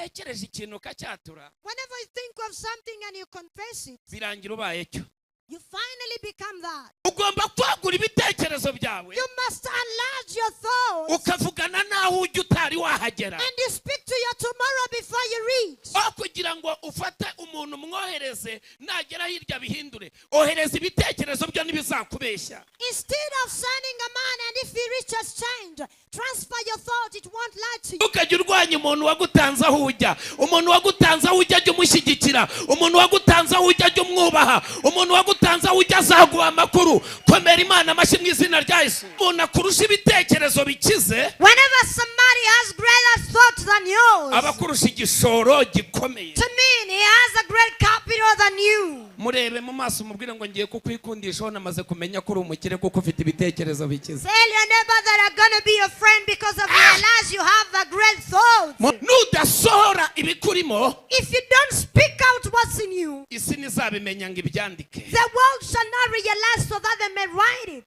Utekereje ikintu ukacyatura, Whenever you think of something and you confess it, birangira ubaye cyo. You finally become that. Ugomba kwagura ibitekerezo byawe. You must enlarge your thoughts. Ukavugana n'aho ujya utari wahagera. And you speak to your tomorrow before you reach. Aho kugira ngo ufate umuntu umwohereze nagera hirya bihindure, ohereza ibitekerezo byo ntibizakubeshya. Instead of sending a man and if he reaches change, transfer your thought, it won't lie to you. Ukajya urwanya umuntu wagutanze aho ujya. Umuntu wagutanze aho ujya ajya umushyigikira. Umuntu wagutanze aho ujya ajya umwubaha. Umuntu wagutanze aho ujya azaguha amakuru. Komera Imana amashyi mu izina rya Yesu. Umuntu akurusha ibitekerezo bikize, Whenever somebody has greater thoughts than yours, aba akurusha igishoro gikomeye. to mean he has a great capital than you. Murebe mu maso umubwire ngo ngiye kukwikundishaho namaze kumenya ko uri umukire kuko ufite ibitekerezo bikize. Tell your neighbor that I'm gonna be your friend because I've realized you have a great thought. Nudasohora ibikurimo, If you don't speak out what's in you, isi ntizabimenya ngo ibyandike. the world shall not realize so that they may write it.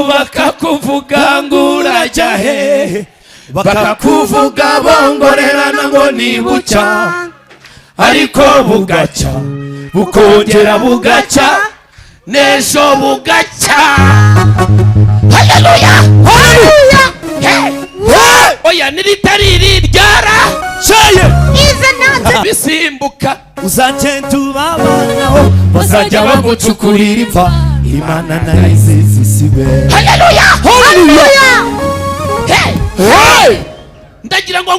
Bakakuvuga ngo urajya he, bakakuvuga bongorerana ngo nibucya, ariko bugacya bukongera bugacya n'ejo bugacya. Haleluya, haleluya! Oya, niritari iri ryara Ceye. Even now, bisimbuka. Uzagenda ubabanaho bazajya bagucukurira imva Imana nayo izizisibe. Haleluya. Haleluya. Hey! Hey! Ndagira ngo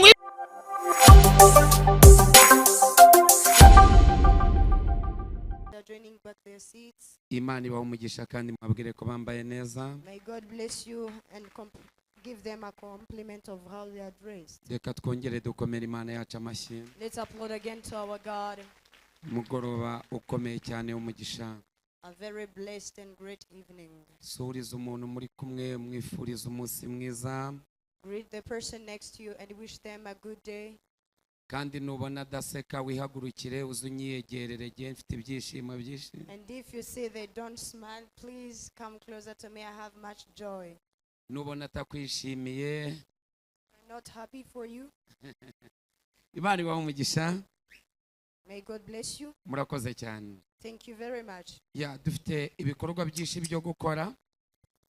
They're joining back their seats. Imana ibaha umugisha kandi mwabwire ko bambaye neza. May God bless you and give them a compliment of how they are dressed. Reka twongere dukomere Imana yacu amashyi. Let's applaud again to our God. Umugoroba ukomeye cyane w'umugisha. A very blessed and great evening. Suhuriza umuntu muri kumwe mwifuriza umunsi mwiza. Greet the person next to you and wish them a good day. Kandi nubona adaseka wihagurukire uze unyiyegerere jye mfite ibyishimo byinshi. And if you see they don't smile, please come closer to me. I have much joy. Nubona atakwishimiye, I'm not happy for you. Imana ibahe umugisha. May God bless you. Murakoze cyane. Thank you very much. Ya, dufite ibikorwa byinshi byo gukora.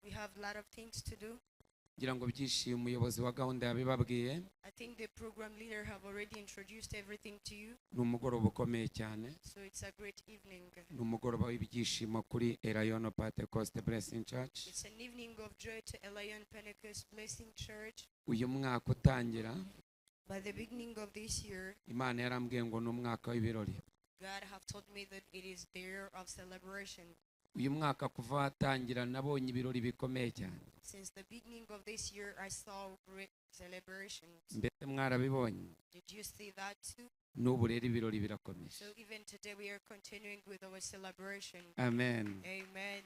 We have a lot of things to do. Ngira ngo byinshi umuyobozi wa gahunda yabibabwiye. I think the program leader have already introduced everything to you. Ni umugoroba ukomeye cyane. So it's a great evening. Ni umugoroba w'ibyishimo kuri Elayono Pentecost Blessing Church. It's an evening of joy to Elayono Pentecost Blessing Church. Uyu mwaka utangira, By the beginning of this year, Imana yarambwiye ngo ni umwaka w'ibirori. God have told me that it is the year of celebration. Uyu mwaka kuva watangira nabonye ibirori bikomeye cyane. Since the beginning of this year, I saw great celebrations. Mbese mwarabibonye? Did you see that too? N'ubu rero ibirori birakomeje. So even today we are continuing with our celebration. Amen. Amen.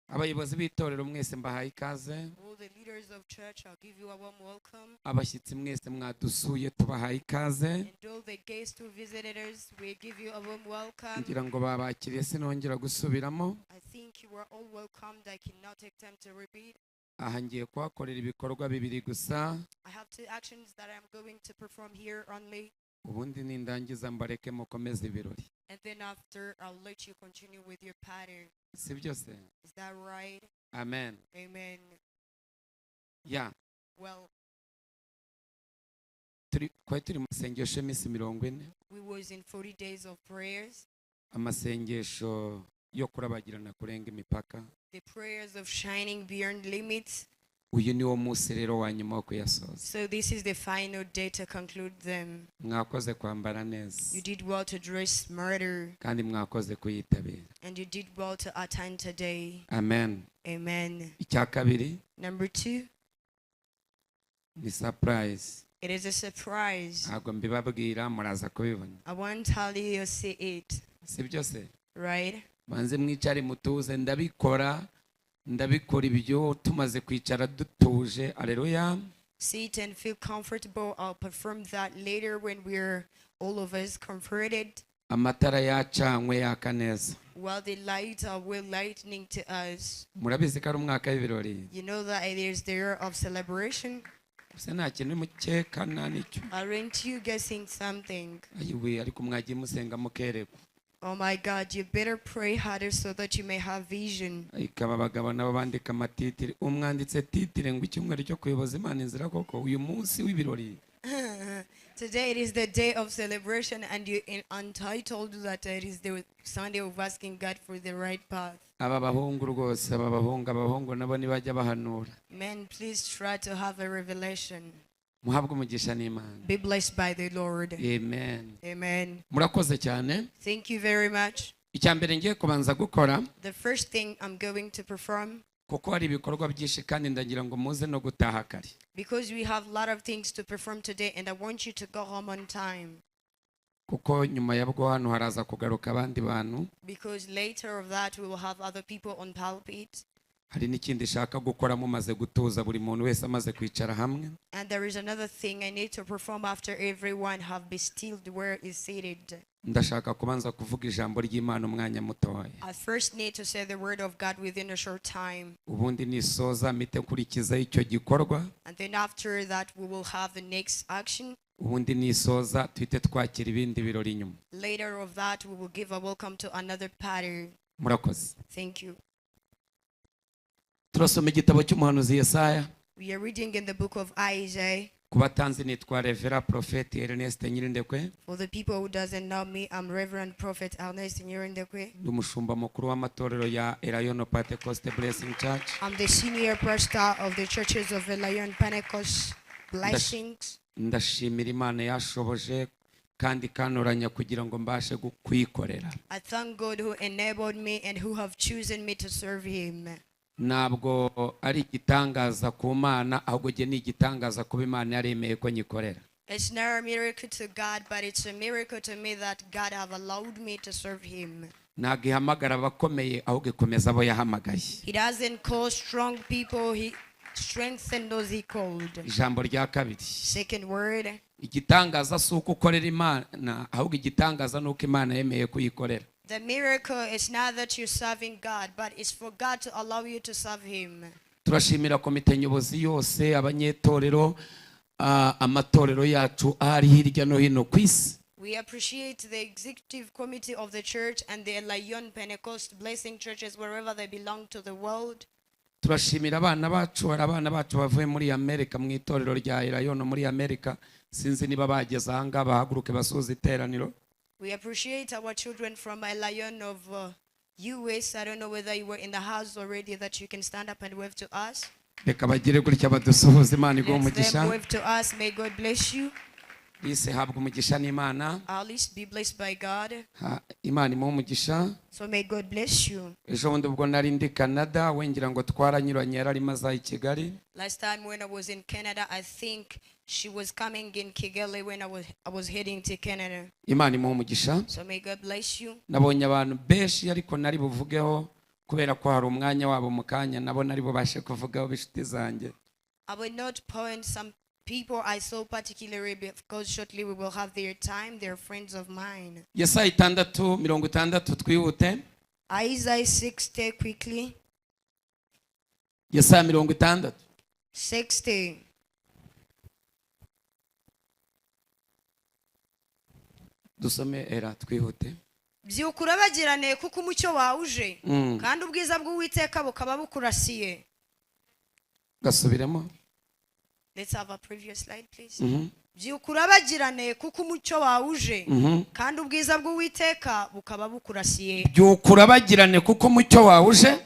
Abayobozi b'itorero mwese mbahaye ikaze. All the leaders of church, I'll give you a warm welcome. Abashyitsi mwese mwadusuye tubahaye ikaze. And all the guests who visited us, we give you a warm welcome. Ngira ngo babakiriye sinongera gusubiramo. I think you were all welcomed. I cannot take time to repeat. Aha ngiye kuhakorera ibikorwa bibiri gusa. I have two actions that I'm going to perform here only. Ubundi nindangiza mbareke mukomeze ibirori. And then after, I'll let you continue with your pattern. Si byo se? Is that right? Amen. Amen. Ya. Well, Turi twari turi mu masengesho y'iminsi 40. we was in 40 days of prayers. Amasengesho yo kurabagirana kurenga imipaka. The prayers of shining beyond limits. Uyu ni wo munsi rero wa nyuma wo kuyasoza. So this is the final day to conclude them. Mwakoze kwambara neza. You did well to dress smarter, Kandi mwakoze kuyitabira. and you did well to attend today. Amen. Amen. Icya kabiri Number 2, ni surprise. it is a surprise. Ntabwo mbibabwira muraza kubibona. I won't tell you, you'll see it, Si byo se? right? Banze mwicare mutuze, ndabikora ndabikora ibyo tumaze kwicara dutuje. Haleluya. Sit and feel comfortable. I'll perform that later when we're all of us comforted. Amatara yacanywe yaka neza. While the lights are well lightening to us. Murabizi ko ari umwaka w'ibirori. You know that it is the year of celebration. Gusa nta kintu mukeka nta n'icyo. Aren't you guessing something? Ayiwe, ariko mwagiye musenga mukerekwa. Oh my God, you better pray harder so that you may have vision. Ikaba abagabo nabo bandika amatitire, umwanditse titire ngo icyumweru cyo kuyoboza Imana inzira, koko uyu munsi w'ibirori. Today it is the day of celebration, and you untitled that it is the Sunday of asking God for the right path. Aba bahungu rwose, aba bahungu, abahungu nabo ntibajya bahanura. Men, please try to have a revelation. Muhabwe umugisha n'Imana. Be blessed by the Lord. Amen. Amen. Murakoze cyane. Thank you very much. Icya mbere ngiye kubanza gukora, The first thing I'm going to perform, kuko hari ibikorwa byinshi kandi ndagira ngo muze no gutaha kare, because we have a lot of things to perform today, and I want you to go home on time. Kuko nyuma ya bwo hano haraza kugaruka abandi bantu. Because later of that, we will have other people on pulpit. Hari n'ikindi nshaka gukora mumaze gutuza, buri muntu wese amaze kwicara hamwe. And there is another thing I need to perform after everyone have been stilled where is seated. Ndashaka kubanza kuvuga ijambo ry'Imana umwanya mutoya. I first need to say the word of God within a short time. Ubundi nisoza mpite nkurikizaho icyo gikorwa. And then after that, we will have the next action. Ubundi nisoza tuhite twakira ibindi birori inyuma. Later of that, we will give a welcome to another party. Murakoze. Thank you. Turasoma igitabo cy'umuhanuzi Yesaya. We are reading in the book of Isaiah. Ku batanzi nitwa Reverend Prophet Ernest Nyirindekwe. For the people who doesn't know me, I'm Reverend Prophet Ernest Nyirindekwe. Ndi umushumba mukuru w'amatorero ya Elayono Pentecost Blessing Church. I'm the senior pastor of the churches of the Lion Pentecost Blessings. Ndashimira Imana yashoboje kandi ikantoranya kugira ngo mbashe kuyikorera. I thank God who enabled me and who have chosen me to serve Him. Ntabwo ari igitangaza ku Mana, ahubwo jye ni igitangaza kuba Imana yaremeye ko nyikorera. It's not a miracle to God, but it's a miracle to me that God have allowed me to serve Him. Ntabwo ihamagara abakomeye, ahubwo ikomeza abo yahamagaye. He doesn't call strong people, He strengthened those He called. Ijambo rya kabiri. Second word. Igitangaza si uko ukorera Imana, ahubwo igitangaza ni uko Imana yemeye kuyikorera. The miracle is not that you're serving God, but it's for God to allow you to serve Him. Turashimira komite nyobozi yose, abanyetorero, amatorero yacu ari hirya no hino ku isi. We appreciate the executive committee of the church and the Lion Pentecost Blessing churches wherever they belong to the world. Turashimira abana bacu, hari abana bacu bavuye muri Amerika mu itorero rya Elayono muri Amerika, sinzi niba bageze ahangaha, bahaguruke basuhuze iteraniro. We appreciate our children from a Lion of US. I don't know whether you were in the house already, that you can stand up and wave to us. Reka bagire gutya badusuhuze, Imana iguhe Let umugisha. them wave to us. May God bless you. Lise, habwa umugisha n'Imana. Alice, be blessed by God. Imana imuhe umugisha. So may God bless you. Ejo bundi ubwo nari ndi Canada, wengira ngo twaranyuranye, yari arimo aza i Kigali. Last time when I was in Canada, I think she was coming in Kigali when I was heading to Canada. Imana imuhe umugisha. So may God bless you. Nabonye abantu benshi ariko nari buvugeho kubera ko hari umwanya wabo mu kanya, nabo nari bubashe kuvugaho b'inshuti zanjye. I will not point some people I saw particularly because shortly we will have their time. They're friends of mine. Yesaya 6:60, twihute. Isaiah 60 quickly. Yesaya 60. 60. Dusome era, twihute. Byuka urabagirane kuko umucyo wawe uje kandi ubwiza bw'Uwiteka bukaba bukurasiye. Gasubiremo. Let's have a previous slide, please. Byuka urabagirane kuko umucyo wawe uje kandi ubwiza bw'Uwiteka bukaba bukurasiye. Byuka urabagirane kuko umucyo wawe uje.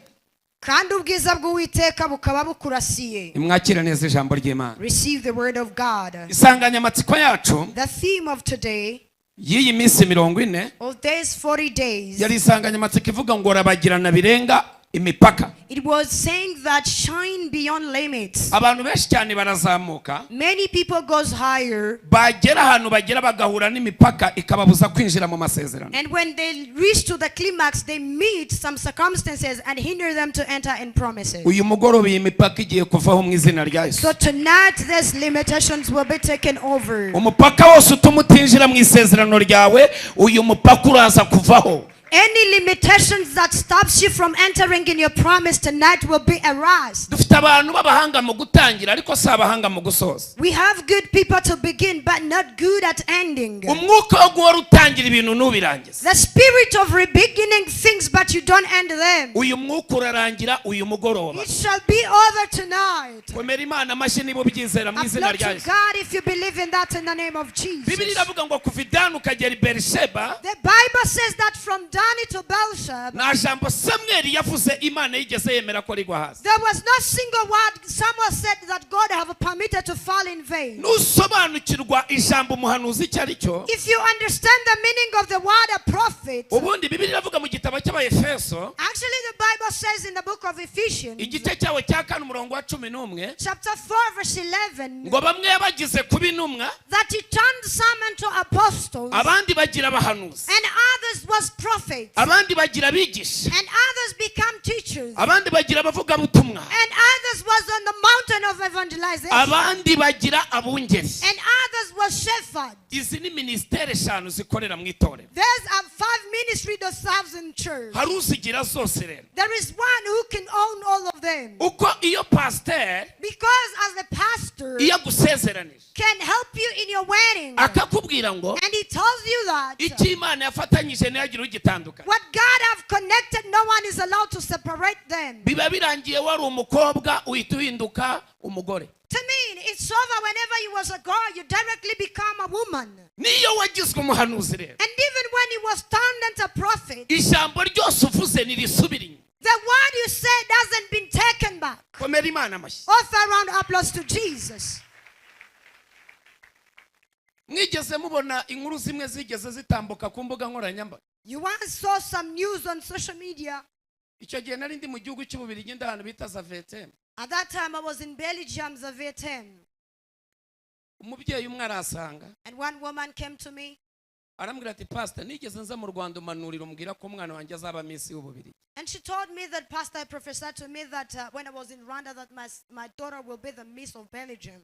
Kandi ubwiza bw'Uwiteka bukaba bukurasiye. Nimwakire neza ijambo ry'Imana. Receive the word of God. Insanganyamatsiko yacu The theme of today, y'iyi minsi 40, of these 40 days, yari insanganyamatsiko ivuga ngo rabagirana birenga imipaka. It was saying that shine beyond limits. Abantu benshi cyane barazamuka, Many people goes higher, bagera ahantu bagera bagahura n'imipaka ikababuza kwinjira mu masezerano. And when they reach to the climax, they meet some circumstances and hinder them to enter in promises. Uyu mugoroba iyi mipaka igiye kuvaho mu izina rya Yesu. So tonight, these limitations will be taken over. Umupaka wose utuma utinjira mu isezerano ryawe, uyu mupaka uraza kuvaho. Any limitations that stops you from entering in your promise tonight will be erased. Dufite abantu b'abahanga mu gutangira, ariko si abahanga mu gusoza. We have good people to begin, but not good at ending. Umwuka wo guhora utangira ibintu ntubirangize, The spirit of rebeginning things, but you don't end them. Uyu mwuka urarangira uyu mugoroba. It shall be over tonight. Komera Imana amashyi niba ubyizera mu izina Applaud rya to Yesu. God if you believe in that in the name of Bibiliya Jesus. iravuga ngo kuva i Dani ukagera i Berisheba, The Bible says that from Dan to Beersheba, nta jambo Samweli yavuze Imana yigeze yemera ko rigwa hasi. There was no single word Samuel said that God have permitted to fall in vain. Nusobanukirwa ijambo umuhanuzi icyo ari cyo, If you understand the meaning of the word a prophet, ubundi Bibiliya iravuga mu gitabo cy'Abayefeso, actually the Bible says in the book of Ephesians, igice cyawo cya kane, umurongo wa 11, chapter 4, verse 11, ngo bamwe yabagize kuba intumwa, that he turned some into apostles, abandi bagira abahanuzi, and others was prophets, abandi bagira abigisha, and others become teachers, abandi bagira abavugabutumwa, and others was on the mountain of evangelization, abandi bagira abungeri. And others was shepherds. Izi ni minisiteri eshanu zikorera mu itorero. There's a five ministry that serves in church. Hari uzigira zose rero. There is one who can own all of them. Uko iyo pasiteri Because as a pastor iyo agusezeranije, can help you in your wedding, akakubwira ngo and he tells you that icyo Imana yafatanyije ntihagire ugitandukanya, what God have connected, no one is allowed to separate them. Biba birangiye. Wari umukobwa uhita uhinduka umugore. To mean it's over. Whenever you was a girl, you directly become a woman. Niyo wagizwe umuhanuzi rero, And even when he was turned into a prophet, ijambo ryose uvuze ntirisubira inyuma. The word you said hasn't been taken back. Komera Imana amashyi. Offer a round of applause to Jesus. Mwigeze mubona inkuru zimwe zigeze zitambuka ku mbuga nkoranyambaga? You once saw some news on social media. Icyo gihe nari ndi mu gihugu cy'Ububirigi, ndi ahantu bita Zaventem. At that time, I was in Belgium, Zaventem. Umubyeyi umwe arasanga, And one woman came to me arambwira ati: "Pasita, nigeze nza mu Rwanda umanurira umbwira ko umwana wanjye azaba Miss y'Ububirigi." and she told me that, "Pastor, I prophesied to me that when I was in Rwanda that my daughter will be the Miss of Belgium."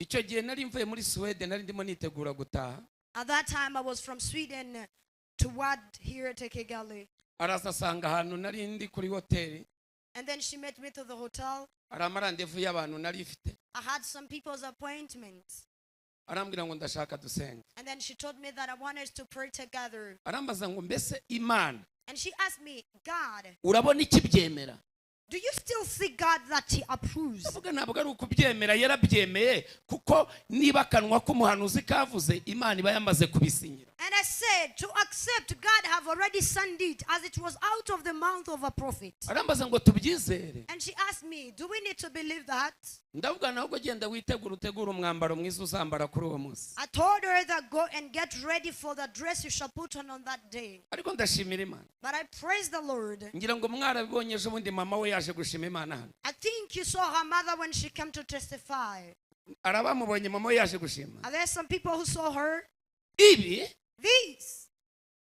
Icyo gihe nari mvuye muri Suwede, nari ndimo nitegura gutaha. At that time, I was from Sweden toward here to Kigali. Araza asanga ahantu nari ndi kuri hoteli. And then she met me to the hotel. Hari amarandevu y'abantu nari ifite. I had some people's appointments. Arambwira ngo ndashaka dusenge. And then she told me that I wanted us to pray together. Arambaza ngo mbese Imana, And she asked me, "God, urabona ikibyemera?" do you still see God that He approves?" Ndavuga ntabwo ari ukubyemera, yarabyemeye, kuko niba akanwa k'umuhanuzi kavuze, Imana iba yamaze kubisinyira. And I said, to accept, God have already sent it as it was out of the mouth of a prophet. Arambaza ngo tubyizere? And she asked me, "Do we need to believe that?" Ndavuga nahubwo genda witegure, utegure umwambaro mwiza uzambara kuri uwo munsi. I told her that go and get ready for the dress you shall put on that day. Ariko ndashimira Imana. But I praise the Lord. Ngira ngo mwarabibonye ejo bundi mama we yaje gushima Imana hano. I think you saw her mother when she came to testify. Arabamubonye mama we yaje gushima. Are there some people who saw her? Ibi, This,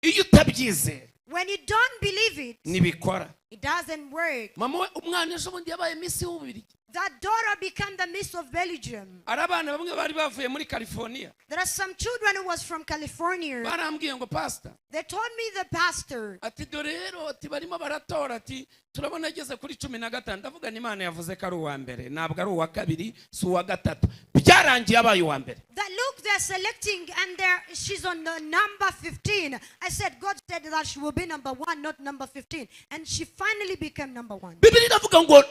iyo utabyizera, when you don't believe it, ntibikora. It doesn't work. Mama we umwana ejo bundi yabaye Miss w'Ububirigi. That daughter became the Miss of Belgium. Hari abana bamwe bari bavuye muri California, There are some children who was from California. Barambwiye ngo pastor, They told me the pastor, ati dore rero, ati barimo baratora, ati turabona ageze kuri 15. Ndavuga ni Imana yavuze ko ari uwa mbere, ntabwo ari uwa kabiri, si uwa gatatu. Byarangiye abaye uwa mbere. That look, they're selecting and they're, she's on the number 15. I said, God said that she will be number one, not number 15. And she finally became number one. Bibiliya iravuga ngo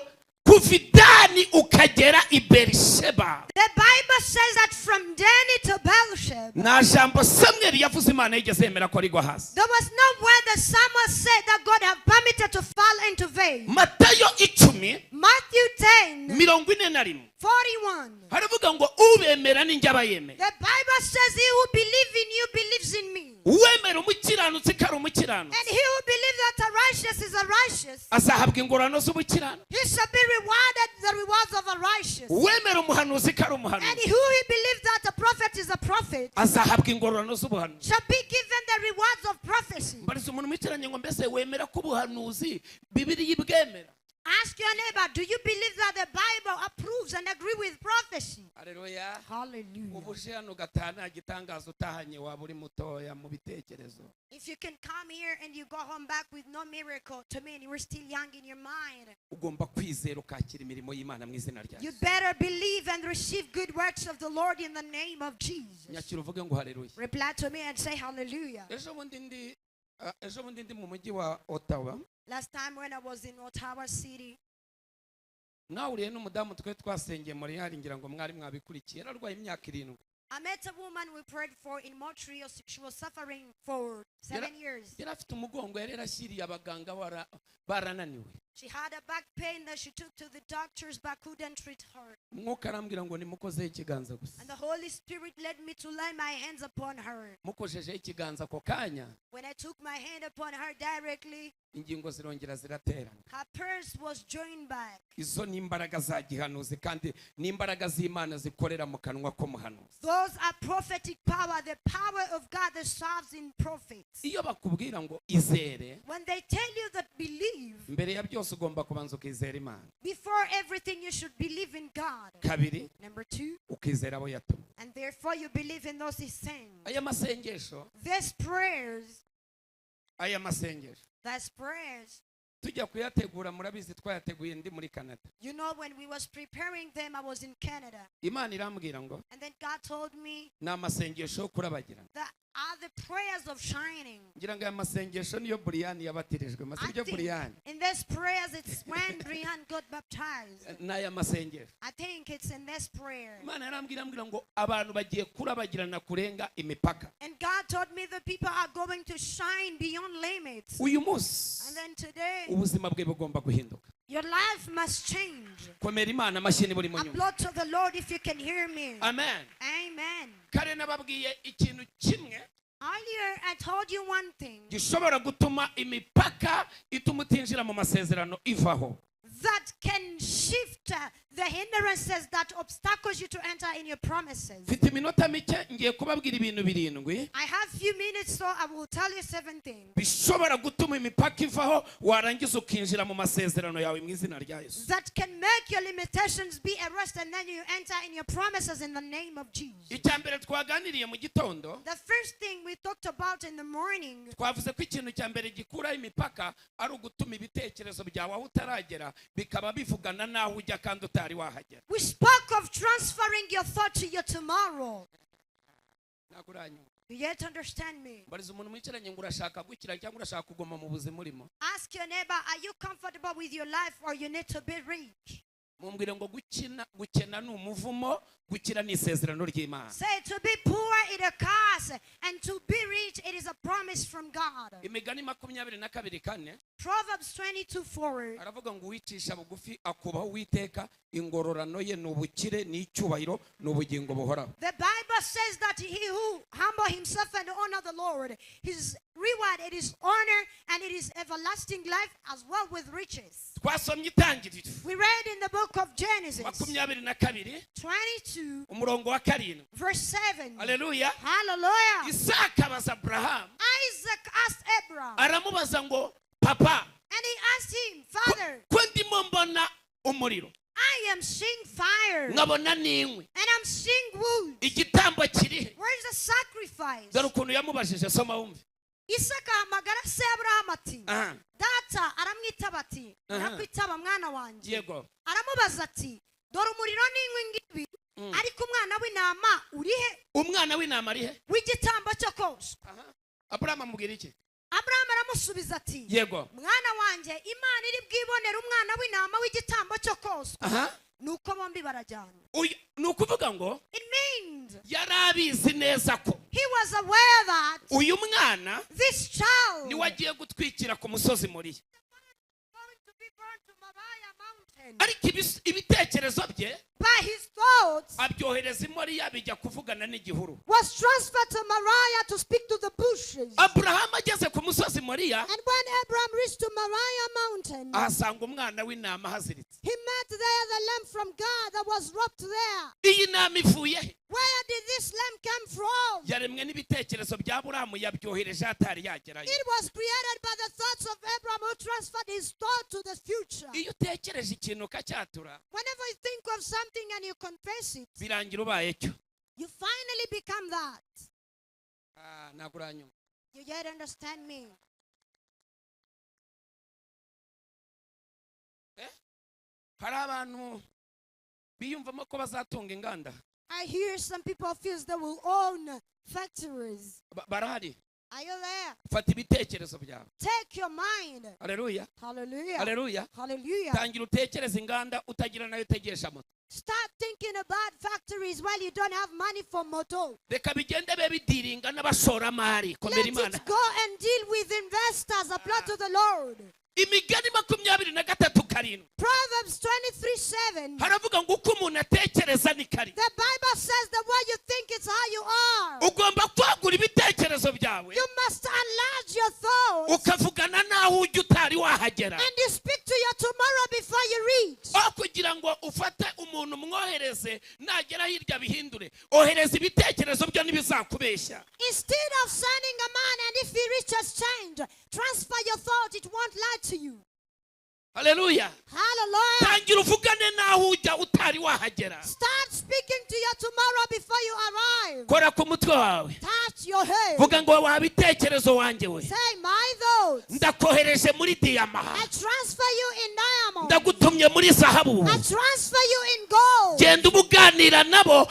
kuva i Dani ukagera i Berisheba, The Bible says that from Dan to Beersheba, nta jambo Samweli yavuze Imana yigeze yemera ko rigwa hasi. There was no word that Samuel said that God had permitted to fall into vain. Matayo 10, Matthew 10, 41, 41. Haravuga ngo ubemera ninjye aba yemeye. The Bible says, "He who believes in you believes in me." Uwemera umukiranutsi ko ari umukiranutsi, And he who believes that a righteous is a righteous, azahabwa ingororano z'ubukiranutsi. He shall be rewarded the rewards of a righteous. Uwemera umuhanuzi ko ari And umuhanuzi, who he believes that a prophet is a prophet azahabwa ingororano z'ubuhanuzi. Shall be given the rewards of prophecy. Mbariza umuntu mwicaranye ngo mbese wemera ko ubuhanuzi Bibiliya ibwemera? Ask your neighbor, do you believe that the Bible approves and agree with prophecy? Haleluya. Hallelujah. Ubu uje hano ugataha nta gitangaza utahanye, waba uri mutoya mu bitekerezo. If you can come here and you go home back with no miracle, to me, you were still young in your mind. Ugomba kwizera ukakira imirimo y'Imana mu izina rya You Yesu. Better believe and receive good works of the Lord in the name of Jesus. Nyakira uvuge ngo haleluya. Reply to me and say hallelujah. Ejo bundi ndi mu mujyi wa Ottawa. Last time when I was in Ottawa City, Mwahuriye n'umudamu twe twasengeye Montreal, ngira ngo mwari mwabikurikiye, yararwaye imyaka 7. I met a woman we prayed for in Montreal. She was suffering for 7 years. Yari afite umugongo, yari yarashyiriye abaganga barananiwe. She had a back pain that she took to the doctors but couldn't treat her. Umwuka arambwira ngo nimukozeho ikiganza gusa. And the Holy Spirit led me to lay my hands upon her. Mukojejeho ikiganza ako kanya, When I took my hand upon her directly, ingingo zirongera ziraterana. Her purse was joined back. Izo ni imbaraga za gihanuzi kandi ni imbaraga z'Imana zikorera mu kanwa k'umuhanuzi. Those are prophetic power, the power of God that serves in prophets. Iyo bakubwira ngo izere, When they tell you that believe, mbere ya byose ugomba kubanza ukizera Imana. Before everything you should believe in God. Kabiri, Number two, ukizera abo yatumye. And therefore you believe in those he sent. Aya masengesho, These prayers, aya masengesho these prayers, tujya kuyategura, murabizi twayateguye ndi muri Canada. When we was preparing them, I was in Canada. Imana irambwira ngo And then God told me ni amasengesho yo kurabagirana. That are the prayers of shining. Ngira ngo aya masengesho niyo Buriyani yabatirijwe. I Sibyo? Think Buriyani, in these prayers, it's when Brian got baptized. N'aya masengesho. I think it's in this prayer. Imana yarambwira, ambwira ngo abantu bagiye kurabagirana kurenga imipaka. And God told me the people are going to shine beyond limits. Uyu munsi And then today, ubuzima bwe bugomba guhinduka. Your life must change. Komera Imana amashyi buri mu nyuma. Applaud to the Lord if you can hear me. Amen. Amen. Kare nababwiye ikintu kimwe Earlier, I told you one thing gishobora gutuma imipaka ituma utinjira mu masezerano ivaho. That can shift the hindrances that obstacles you to enter in your promises. Mfite iminota mike, ngiye kubabwira ibintu birindwi I have few minutes, so I will tell you seven things bishobora gutuma imipaka ivaho, warangiza ukinjira mu masezerano yawe mu izina rya Yesu. That can make your limitations be arrested and then you enter in your promises in the name of Jesus. Icya mbere twaganiriye mu gitondo, The first thing we talked about in the morning, twavuze ko ikintu cya mbere gikuraho imipaka ari ugutuma ibitekerezo byawe aho utaragera bikaba bivugana n'aho ujya kandi utari wahagera. We spoke of transferring your thought to your tomorrow. Ntabwo uranyumva. You yet understand me? Mbariza umuntu mwicaranye ngo urashaka gukira cyangwa urashaka kuguma mu buzima urimo. Ask your neighbor, are you comfortable with your life or you need to be rich? Mumbwire ngo gukina gukena ni umuvumo, gukira ni isezerano ry'Imana. Say, to be poor is a curse, and to be rich it is a promise from God. Imigani 22:4. Proverbs 22:4. Aravuga ngo uwicisha bugufi akubaho Uwiteka, ingororano ye ni ubukire n'icyubahiro ni ubugingo buhoraho. The Bible says that he who humble himself and honor the Lord, his reward it is honor and it is everlasting life as well with riches. Twasomye Itangiriro We read in the book of Genesis 22, 22, umurongo wa 7. verse 7. Aleluya. Hallelujah. Isaka abaza Aburahamu, Isaac asked Abraham, aramubaza ngo papa, and he asked him, "Father, ko ndimo mbona umuriro, I am seeing fire nkabona n'inkwi, and I'm seeing wood. igitambo kirihe?" Where's the sacrifice?" Dore ukuntu yamubajije, soma wumve. Isaka ahamagara se Aburahamu ati, Aha. "Data." Aramwitaba ati, Aha. "Ndakwitaba, mwana wanjye." Yego. Aramubaza ati, "Dore umuriro n'inkwi ngibi, ariko umwana w'intama urihe Umwana w'intama ari he w'igitambo cyo koswa?" Aha. Aburahamu amubwira iki? Aburahamu aramusubiza ati, Yego. "Mwana wanjye, Imana iri bwibonere umwana w'intama w'igitambo cyo koswa." Aha. Nuko bombi barajyana. Ni ukuvuga ngo It means yari abizi neza ko he was aware that uyu mwana this child niwe agiye gutwikira ku musozi Moriya. Going to be burned to Moriah mountain. Ariko ibitekerezo bye By his thoughts abyohereza i Moriya bijya kuvugana n'igihuru. Was transferred to Moriah to speak to the bushes. Aburahamu ageze ku musozi Moriya, And when Abraham reached to Moriah mountain, ahasanga umwana w'intama ahaziritse. He met there the lamb from God that was wrapped there. Iyi ntama ivuye he? Where did this lamb come from? Yaremwe n'ibitekerezo bya Buramu yabyohereje atari yagerayo. It was created by the thoughts of Abraham, who transferred his thought to the future. Iyo utekereje ikintu ukacyatura, Whenever you think of something and you confess it, birangira ubaye cyo. You finally become that. Ah, ntabwo uranyumva. You yet understand me? Hari abantu biyumvamo ko bazatunga inganda. I hear some people feel they will own factories. Barahari. Are you there? Fata ibitekerezo byawe. Take your mind. Haleluya. Hallelujah. Haleluya. Hallelujah. Tangira utekereze inganda utagira nayo utegesha moto. Start thinking about factories while you don't have money for moto. Reka bigende be bidiringa n'abashoramari. Komera Let Imana. it go and deal with investors. Applaud to the Lord. Imigani 23:7. Proverbs 23:7. Haravuga ngo uko umuntu atekereza ni kari. The Bible says the way you think is how you are. Ugomba kwagura ibitekerezo byawe. You must enlarge your thoughts. Ukavugana naho ujya utari wahagera. And you speak to your tomorrow before you reach. Aho kugira ngo ufate umuntu umwohereze nagera hirya bihindure, ohereza ibitekerezo byo ntibizakubeshya. Instead of sending a man, and if he reaches change, transfer your thought, it won't lie to you. Haleluya. Hallelujah. Tangira uvugane naho ujya utari wahagera. Start speaking to your tomorrow before you arrive. Kora ku mutwe wawe. Touch your head. Vuga ngo wa bitekerezo wanjye we. Say, my thoughts. Ndakohereje muri diyama. I transfer you in diamond. Ndagutumye muri zahabu. I transfer you in gold. Genda ubuganira nabo,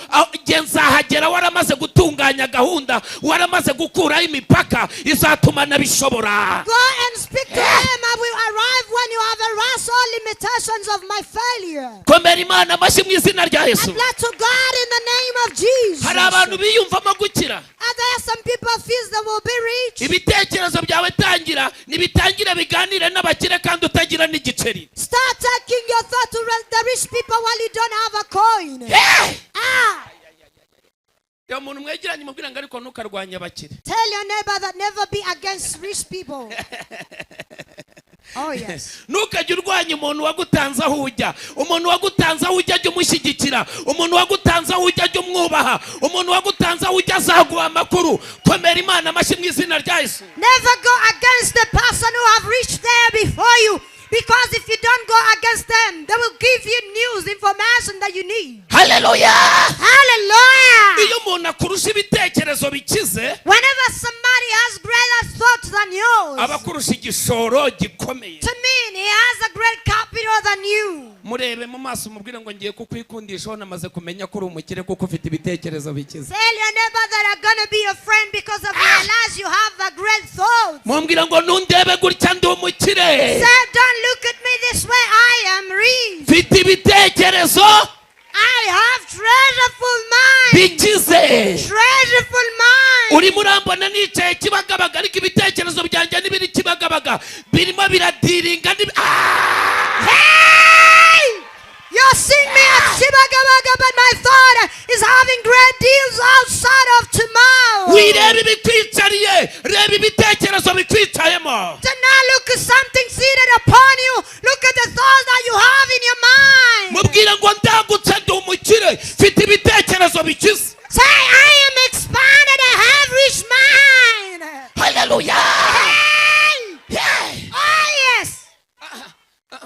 nzahagera waramaze gutunganya gahunda, waramaze gukuraho imipaka izatuma nabishobora. Go and speak to them. I will arrive when you have erased all limitations of my failure. Komera Imana amashyi mu izina rya Yesu. Applaud to God in the name of Jesus. Hari abantu biyumvamo gukira. Are there some people feels they will be rich? Ibitekerezo byawe tangira nibitangira biganire n'abakire kandi utagira n'igiceri. Start taking your thought to the rich people while you don't have a coin. Hey! Ah! Iyo muntu mwegeranye mubwira ngo ariko ntukarwanye abakire. Tell your neighbor that never be against rich people. Oh yes. Ntukajye urwanya umuntu wagutanze aho ujya. Umuntu wagutanze aho ujya ajya umushyigikira. Umuntu wagutanze aho ujya ajya umwubaha. Umuntu wagutanze aho ujya azaguha amakuru. Komera Imana amashyi mu izina rya Yesu. Never go against the person who have reached there before you, because if you don't go against them, they will give you news, information that you need. Hallelujah. Hallelujah. Iyo umuntu akurusha ibitekerezo bikize, Whenever somebody has greater thoughts than yours, aba akurusha igishoro gikomeye. to mean he has a great capital than you. Murebe mu maso umubwire ngo ngiye kukwikundisha namaze kumenya ko uri umukire kuko ufite ibitekerezo bikize. Tell your neighbor that I'm gonna be your friend because I've realized you have a great thought. Mumbwira ngo nundebe gutya ndi umukire. Say, don't look at me this way, I am rich. Mfite ibitekerezo I have treasureful mind. bikize. Treasureful mind. Urimo urambona nicaye Kibagabaga ariko ibitekerezo byanjye n'ibiri Kibagabaga birimo biradiringa. Hey! You're seeing me at Kibagabaga, but my thought is having great deals outside of tomorrow. Wirebe ibikwicariye, reba ibitekerezo bikwicayemo. Do not look at something seated upon you. Look at the thoughts that you have in your mind. Mubwire ngo ndagutse ndi umukire, mfite ibitekerezo bikize. Say, I am expanded, I have rich mind. Hallelujah. Hey! Hey! Oh yes.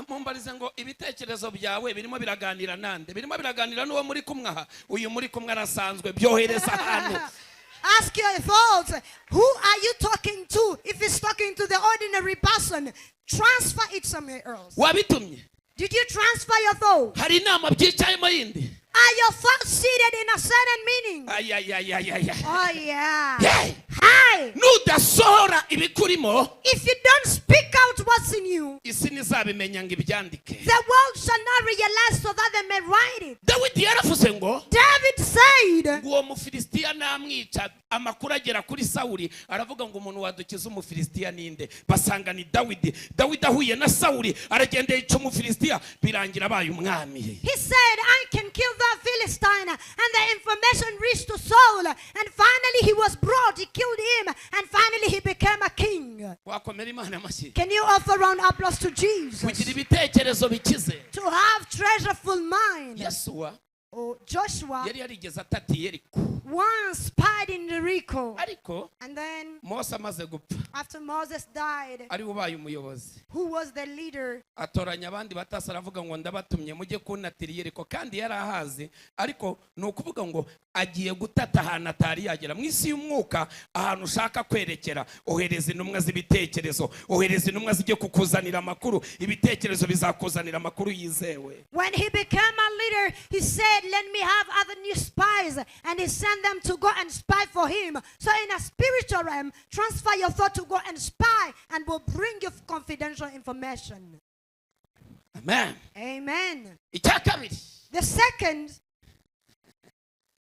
Mumbarize ngo ibitekerezo byawe birimo biraganira nande? Birimo biraganira n'uwo muri kumwe aha? Uyu muri kumwe arasanzwe, byohereza ahantu. Ask your thoughts. Who are you talking to? If it's talking to the ordinary person, transfer it somewhere else. Wabitumye? Did you transfer your thoughts? Hari inama byicayemo yindi? Are your thoughts seated in a certain meaning? Ay, ay, ay, ay, ay, ay. Oh yeah. Hey! Hi. Nudasohora ibikurimo, If you don't speak out what's in you, isi ntizabimenya ngo ibyandike. the world shall not realize so that they may write it. Dawidi yaravuze ngo, David said, uwo Mufilisitiya namwica, amakuru agera kuri Sawuli, aravuga ngo umuntu wadukiza Umufilisitiya ninde? Basanga ni Dawidi. Dawidi ahuye na Sawuli, aragenda yica Umufilisitiya, birangira abaye umwami. He said, I can kill that Philistine. And the information reached to Saul. And finally he was brought, he killed him. And finally he became a king. Wakomera Imana amashyi? Can you offer round applause to Jesus? Kugira ibitekerezo bikize. To have treasureful mind. Yesuwa Oh, Joshua yari yarigeze atatiye Yeriko. Once spied in Jericho. Ariko And then Mose amaze gupfa, after Moses died, ari we ubaye umuyobozi, who was the leader? Atoranya abandi batasi, aravuga ngo ndabatumye mujye kuntatira Yeriko. Kandi yari ahazi, ariko ni ukuvuga ngo agiye gutata ahantu atari yagera. Mu isi y'umwuka, ahantu ushaka kwerekera, ohereza intumwa z'ibitekerezo, ohereza intumwa zijye kukuzanira amakuru. Ibitekerezo bizakuzanira amakuru yizewe. When he became a leader, he said, "Let me have other new spies." And he sent them to go and spy for him. So, in a spiritual realm, transfer your thought to go and spy and will bring you confidential information. Amen. Amen. Icya kabiri. The second,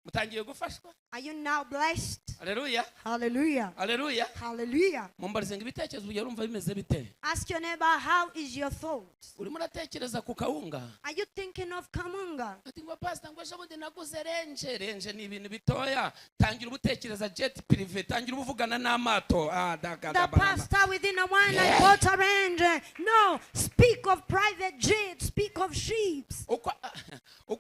Mutangiye gufashwa? Are you now blessed? Aleluya. Hallelujah. Aleluya. Hallelujah. Mumbarize ngo ibitekerezo ujya urumva bimeze bite? Ask your neighbor, how is your thought? Urimo uratekereza ku kawunga? Are you thinking of Kamunga? Ati ngo pastor, ngo ejo bundi naguze Range. Range ni ibintu bitoya. Tangira ubutekereza jet privé, tangira ubuvugana n'amato. Ah, daga, The da, ba, ba. pastor, within a while I bought a Range. No, speak of private jet, speak of ships. Uko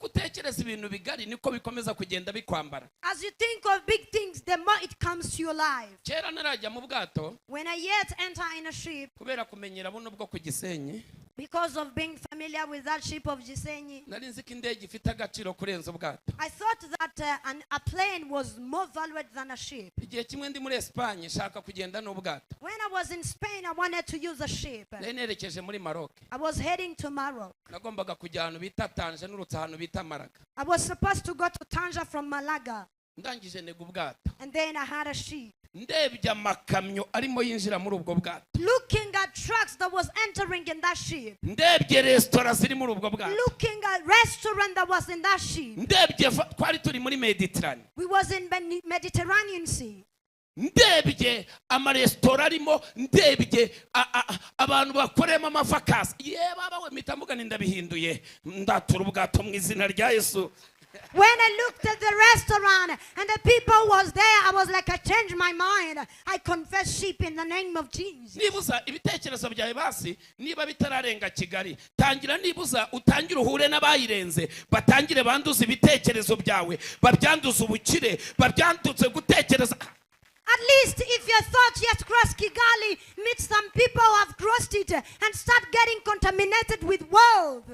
utekereza ibintu bigari, niko bikomeza kugenda bikwambara. As you think of big things, the more it comes to your life. Kera narajya mu bwato, When I yet enter in a ship, kubera kumenyera buno bwo ku Gisenyi, because of being familiar with that ship of Gisenyi, nari nzi ko indege ifite agaciro kurenza ubwato. I thought that a plane was more valuable than a ship. Igihe kimwe ndi muri Esipanye, nshaka kugenda n'ubwato. When I was in Spain, I wanted to use a ship. Nari nerekeje muri Maroc. I was heading to Maroc. Nagombaga kujya ahantu bita Tanje, nurutse ahantu bita Maraga. I was supposed to go to Tanja from Malaga, Ndangije ntega ubwato. And then I had a ship. Ndebye amakamyo arimo yinjira muri ubwo bwato, Looking at trucks that was entering in that ship, ndebye resitora ziri muri ubwo bwato, looking at restaurant that was in that ship. Ndebye twari turi muri Mediterane, We was in Mediterranean Sea. Ndebye amaresitora arimo, ndebye abantu bakoreyemo amavakasi, ye baba we, mpita mvuga nti ndabihinduye, ndatura ubwato mu izina rya Yesu. When I looked at the restaurant and the people was there, I was like, "I changed my mind. I confess ship in the name of Jesus." Nibuza ibitekerezo byawe basi niba bitararenga Kigali, tangira nibuza utangire uhure n'abayirenze, batangire banduze ibitekerezo byawe, babyanduze ubukire, babyanduze gutekereza. At least if your thought yet cross Kigali, meet some people who have crossed it and start getting contaminated with wealth.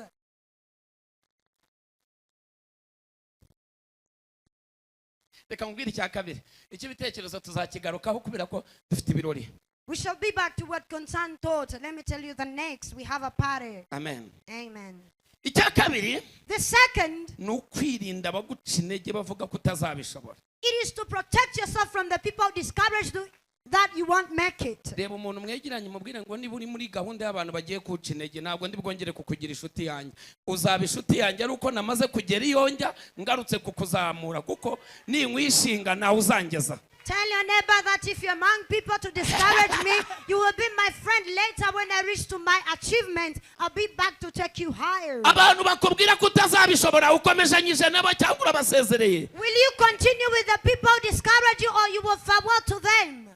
Reka nkubwire icya kabiri. Icy'ibitekerezo tuzakigarukaho kubera ko dufite ibirori. We shall be back to what concern thought. Let me tell you the next. We have a party. Amen. Amen. Icya kabiri The second, ni ukwirinda abaguca intege bavuga ko utazabishobora. It is to protect yourself from the people who discourage you that you won't make it. Reba umuntu mwegeranye, mubwire ngo niba uri muri gahunda y'abantu bagiye kuwuca intege, ntabwo ndi bwongere kukugira inshuti yanjye. Uzaba inshuti yanjye ari uko namaze kugera iyo njya, ngarutse kukuzamura, kuko ninkwishinga ntawe uzangeza. Tell your neighbor that if you're among people to discourage me, you will be my friend later when I reach to my achievement. I'll be back to take you higher. Abantu bakubwira ko utazabishobora, ukomezanyije nabo cyangwa urabasezereye? Will you continue with the people who discourage you, or you will farewell to them?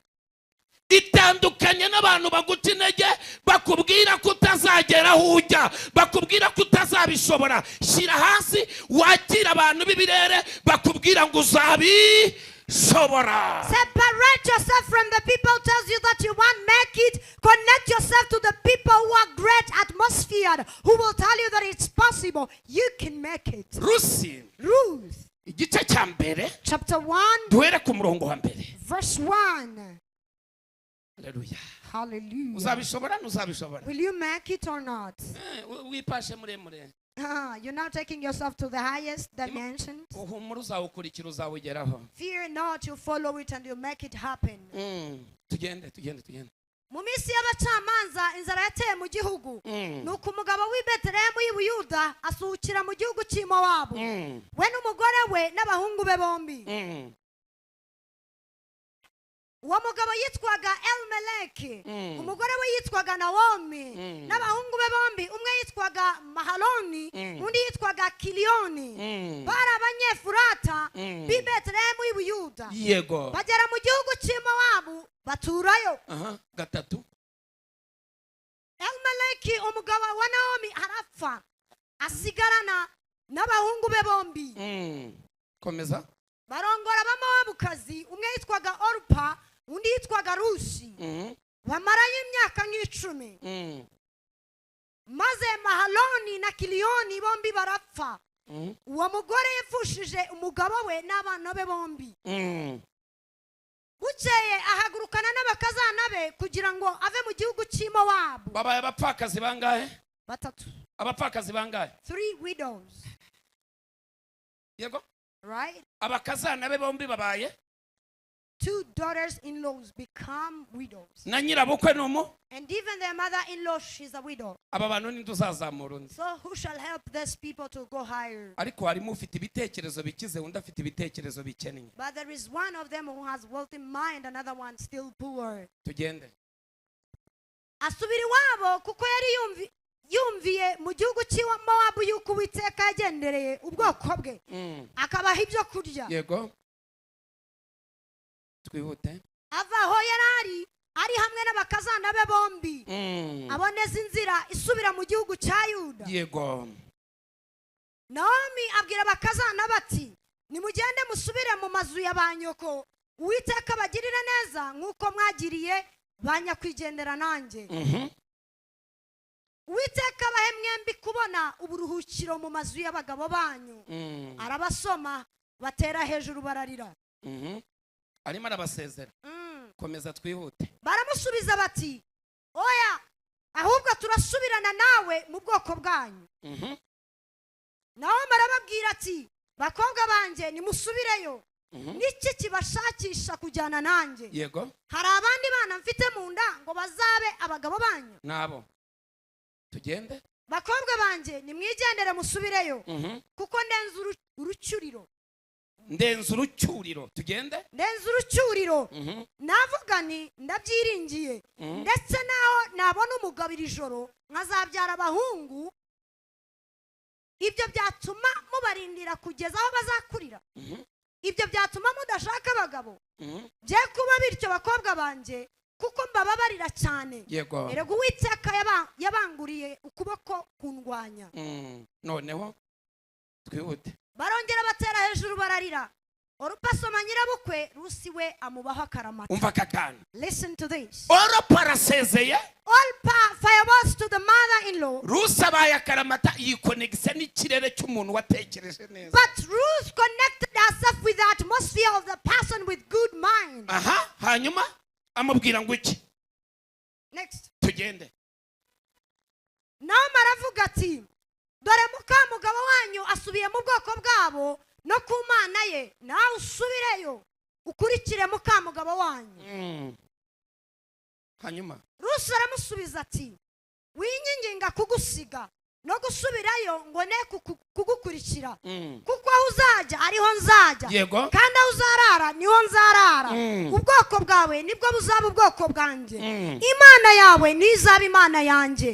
Itandukanye n'abantu baguca intege, bakubwira ko utazagera aho ujya, bakubwira ko utazabishobora. Shyira hasi, wakire abantu b'ibirere bakubwira ngo uzabishobora. Separate yourself from the people who tells you that you won't make it. Connect yourself to the people who are great atmosphere, who will tell you that it's possible. You can make it. Rusi Ruth igice cya mbere, chapter 1, duhere ku murongo wa mbere. Verse 1. Haleluya. Hallelujah. Uzabishobora ntuzabishobora? Will you make it or not? Eh, wipashe muremure. Ah, you're now taking yourself to the highest dimension. Uhumura, uzawukurikira, uzawugeraho. Fear not, you follow it and you make it happen. Tugende, tugende, tugende. Mu minsi y'abacamanza inzara yateye mu gihugu. Nuko umugabo w'i Betelehemu y'i Buyuda asuhukira mu gihugu cy'i Mowabu, we n'umugore we n'abahungu be bombi. Uwo mugabo yitwaga Elimeleki, umugore we yitwaga Nawomi, n'abahungu be bombi, umwe yitwaga Mahaloni, undi yitwaga Kiliyoni, bari Abanyefurata b'i Betelehemu y'i Buyuda. Yego. Bagera mu gihugu cy'i Mowabu baturayo. Aha gatatu. Elimeleki umugabo wa Nawomi arapfa, asigarana n'abahungu be bombi. Komeza. Barongora Abamowabukazi, umwe yitwaga Orupa, undi yitwaga Rusi. Bamarayo imyaka nk'10. Maze Mahaloni na Kiliyoni bombi barapfa. Uwo mugore yapfushije umugabo we n'abana be bombi. Bukeye ahagurukana n'abakazana be kugira ngo ave mu gihugu cy'i Mowabu. Babaye abapfakazi bangahe? Batatu. Abapfakazi bangahe? Three widows. Yego. Right. Abakazana be bombi babaye Two daughters-in-laws become widows. Na nyirabukwe ni umu And even their mother-in-law, she's a widow. Aba bantu ninde uzazamura undi? So who shall help these people to go higher? Ariko harimo ufite ibitekerezo bikize, undi afite ibitekerezo bikennye. But there is one of them who has wealthy mind, another one still poor. Tugende. Asubira iwabo kuko yari yumviye mu gihugu cy'i Mowabu yuko Uwiteka yagendereye ubwoko bwe, akabaha ibyo kurya. Yego, twihute. Ava aho yari ari hamwe n'abakazana be bombi, aboneza inzira isubira mu gihugu cya Yuda. Nawomi abwira abakazana bati: "Nimugende musubire mu mazu ya ba nyoko. Uwiteka abagirire neza nk'uko mwagiriye ba nyakwigendera nanjye. Uwiteka abahe mwembi kubona uburuhukiro mu mazu y'abagabo banyu." Arabasoma, batera hejuru bararira. Arimo arabasezera. Komeza twihute. Baramusubiza bati: "Oya, ahubwo turasubirana nawe mu bwoko bwanyu." Nawe arababwira ati: "Bakobwa banjye, nimusubireyo. Niki kibashakisha kujyana nanjye? Hari abandi bana mfite mu nda ngo bazabe abagabo banyu? Nabo tugende. Bakobwa banjye, nimwigendere musubireyo, kuko ndenze urucyuriro." Ndenze urucyuriro, tugende. Ndenze urucyuriro. Navuga nti: 'Ndabyiringiye, ndetse naho nabona umugabo iri joro nkazabyara abahungu,' ibyo byatuma mubarindira kugeza aho bazakurira? Ibyo byatuma mudashaka abagabo? Bye kuba bityo, bakobwa banjye, kuko mbababarira cyane. Erega Uwiteka yabanguriye ukuboko kundwanya." Noneho twihute. Barongera batera hejuru bararira. Orupa asoma nyirabukwe, Rusi we amubaho akaramata. Umva aka kantu. Listen to this. Oropa arasezeye. Orpa farewells to the mother-in-law. Rusi abaye akaramata, yikonegisa n'ikirere cy'umuntu watekereje neza. But Ruth connected herself with the atmosphere of the person with good mind. Aha, hanyuma amubwira ngo iki? Next. Tugende. Naomi aravuga ati: "Dore mukamugabo wanyu asubiye mu bwoko bwabo no ku Mana ye. Nawe usubireyo ukurikire mukamugabo wanyu." Hanyuma? Rusi aramusubiza ati: "Winyinginga kugusiga no gusubirayo ngo ne kugukurikira, kuko aho uzajya ariho nzajya, kandi aho uzarara niho nzarara. Ubwoko bwawe nibwo buzaba ubwoko bwanjye, Imana yawe nizaba Imana yanjye.